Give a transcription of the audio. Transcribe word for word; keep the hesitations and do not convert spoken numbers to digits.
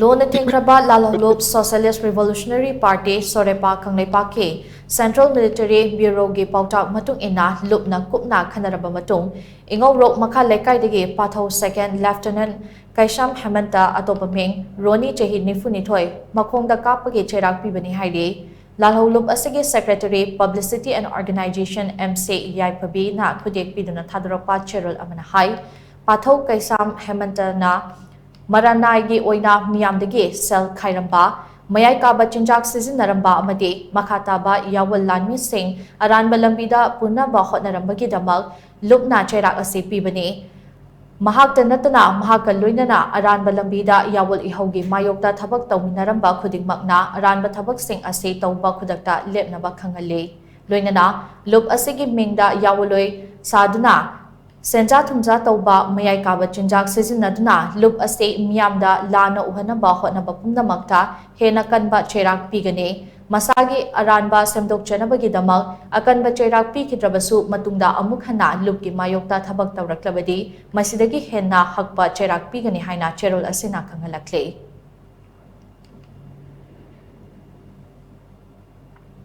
ꯂꯣꯟꯅ ꯊꯤꯡꯈ꯭ꯔꯕ ꯂꯥꯜꯍꯧꯂꯨꯞ Socialist Revolutionary Party, ꯁꯣꯔꯦꯄꯥ ꯀꯪꯂꯩꯄꯥꯛꯀꯤ Central Military Bureauꯒꯤ ꯄꯥꯎꯇꯥꯛ ꯃꯇꯨꯡ ꯏꯟꯅ ꯂꯨꯞꯅ ꯀꯨꯞꯅ ꯈꯟꯅꯔꯕ ꯃꯇꯨꯡ, ꯏꯉꯧꯔꯣꯛ ꯃꯈꯥ ꯂꯩꯀꯥꯏꯗꯒꯤ ꯄꯥꯊꯧ Second Lieutenant ꯀꯩꯁꯥꯝ ꯍꯦꯃꯟꯇ, ꯑꯇꯣꯞꯄ ꯃꯤꯡ ꯔꯣꯅꯤ, ꯆꯍꯤ ꯅꯤꯐꯨꯅꯤꯊꯣꯏ, ꯃꯈꯣꯡꯗ ꯀꯥꯞꯄꯒꯤ ꯆꯩꯔꯥꯛ ꯄꯤꯕꯅꯤ ꯍꯥꯏꯔꯤ꯫ ꯂꯥꯜꯍꯧꯂꯨꯞ ꯑꯁꯤꯒꯤ Secretary Publicity and Organization, M C ꯌꯥꯏꯐꯕꯤꯅ ꯈꯨꯗꯦꯛ ꯄꯤꯗꯨꯅ ꯊꯥꯗꯣꯔꯛꯄ ꯆꯦꯔꯣꯜ ꯑꯃꯅ ꯍꯥꯏ, ꯄꯥꯊꯧ ꯀꯩꯁꯥꯝ ꯍꯦꯃꯟꯇꯅ ꯃꯔꯥꯅꯥꯏꯒꯤ ꯑꯣꯏꯅ ꯃꯤꯌꯥꯝꯗꯒꯤ ꯁꯦꯜ ꯈꯥꯏꯔꯝꯕ, ꯃꯌꯥꯏ ꯀꯥꯕ ꯆꯤꯟꯖꯥꯛ ꯁꯤꯖꯤꯟꯅꯔꯝꯕ ꯑꯃꯗꯤ ꯃꯈꯥ ꯇꯥꯕ ꯌꯥꯑꯣꯜ ꯂꯥꯟꯃꯤꯁꯤꯡ ꯑꯔꯥꯟꯕ ꯂꯝꯕꯤꯗ ꯄꯨꯅꯕ ꯍꯣꯠꯅꯔꯝꯕꯒꯤꯗꯃꯛ ꯂꯨꯞꯅ ꯆꯩꯔꯥꯛ ꯑꯁꯤ ꯄꯤꯕꯅꯤ꯫ ꯃꯍꯥꯛꯇ ꯅꯠꯇꯅ ꯃꯍꯥꯛꯀ ꯂꯣꯏꯅꯅ ꯑꯔꯥꯟꯕ ꯂꯝꯕꯤꯗ ꯌꯥꯑꯣꯜ ꯏꯍꯧꯒꯤ ꯃꯥꯌꯣꯛꯇ ꯊꯕꯛ ꯇꯧꯃꯤꯟꯅꯔꯝꯕ ꯈꯨꯗꯤꯡꯃꯛꯅ ꯑꯔꯥꯟꯕ ꯊꯕꯛꯁꯤꯡ ꯑꯁꯤ ꯇꯧꯕ ꯈꯨꯗꯛꯇ ꯂꯦꯞꯅꯕ ꯈꯪꯍꯜꯂꯤ꯫ ꯂꯣꯏꯅꯅ ꯂꯨꯞ ꯑꯁꯤꯒꯤ ꯃꯤꯡꯗ ꯌꯥꯑꯣꯜꯂꯣꯏ ꯁꯥꯗꯨꯅ ꯁꯦꯟꯖꯥ ꯊꯨꯝꯖꯥ ꯇꯧꯕ, ꯃꯌꯥꯏ ꯀꯥꯕ ꯆꯤꯟꯖꯥꯛ ꯁꯤꯖꯤꯟꯅꯗꯨꯅ ꯂꯨꯞ ꯑꯁꯤ ꯃꯤꯌꯥꯝꯗ ꯂꯥꯟꯅ ꯎꯍꯟꯅꯕ ꯍꯣꯠꯅꯕ ꯄꯨꯝꯅꯃꯛꯇ ꯍꯦꯟꯅ ꯀꯟꯕ ꯆꯩꯔꯥꯛ ꯄꯤꯒꯅꯤ꯫ ꯃꯁꯥꯒꯤ ꯑꯔꯥꯟꯕ ꯁꯦꯝꯗꯣꯛꯆꯅꯕꯒꯤꯗꯃꯛ ꯑꯀꯟꯕ ꯆꯩꯔꯥꯛ ꯄꯤꯈꯤꯗ꯭ꯔꯕꯁꯨ ꯃꯇꯨꯡꯗ ꯑꯃꯨꯛ ꯍꯟꯅ ꯂꯨꯞꯀꯤ ꯃꯥꯌꯣꯛꯇ ꯊꯕꯛ ꯇꯧꯔꯛꯂꯕꯗꯤ ꯃꯁꯤꯗꯒꯤ ꯍꯦꯟꯅ ꯍꯛꯄ ꯆꯩꯔꯥꯛ ꯄꯤꯒꯅꯤ ꯍꯥꯏꯅ ꯆꯦꯔꯣꯜ ꯑꯁꯤꯅ ꯈꯪꯍꯜꯂꯛꯂꯤ꯫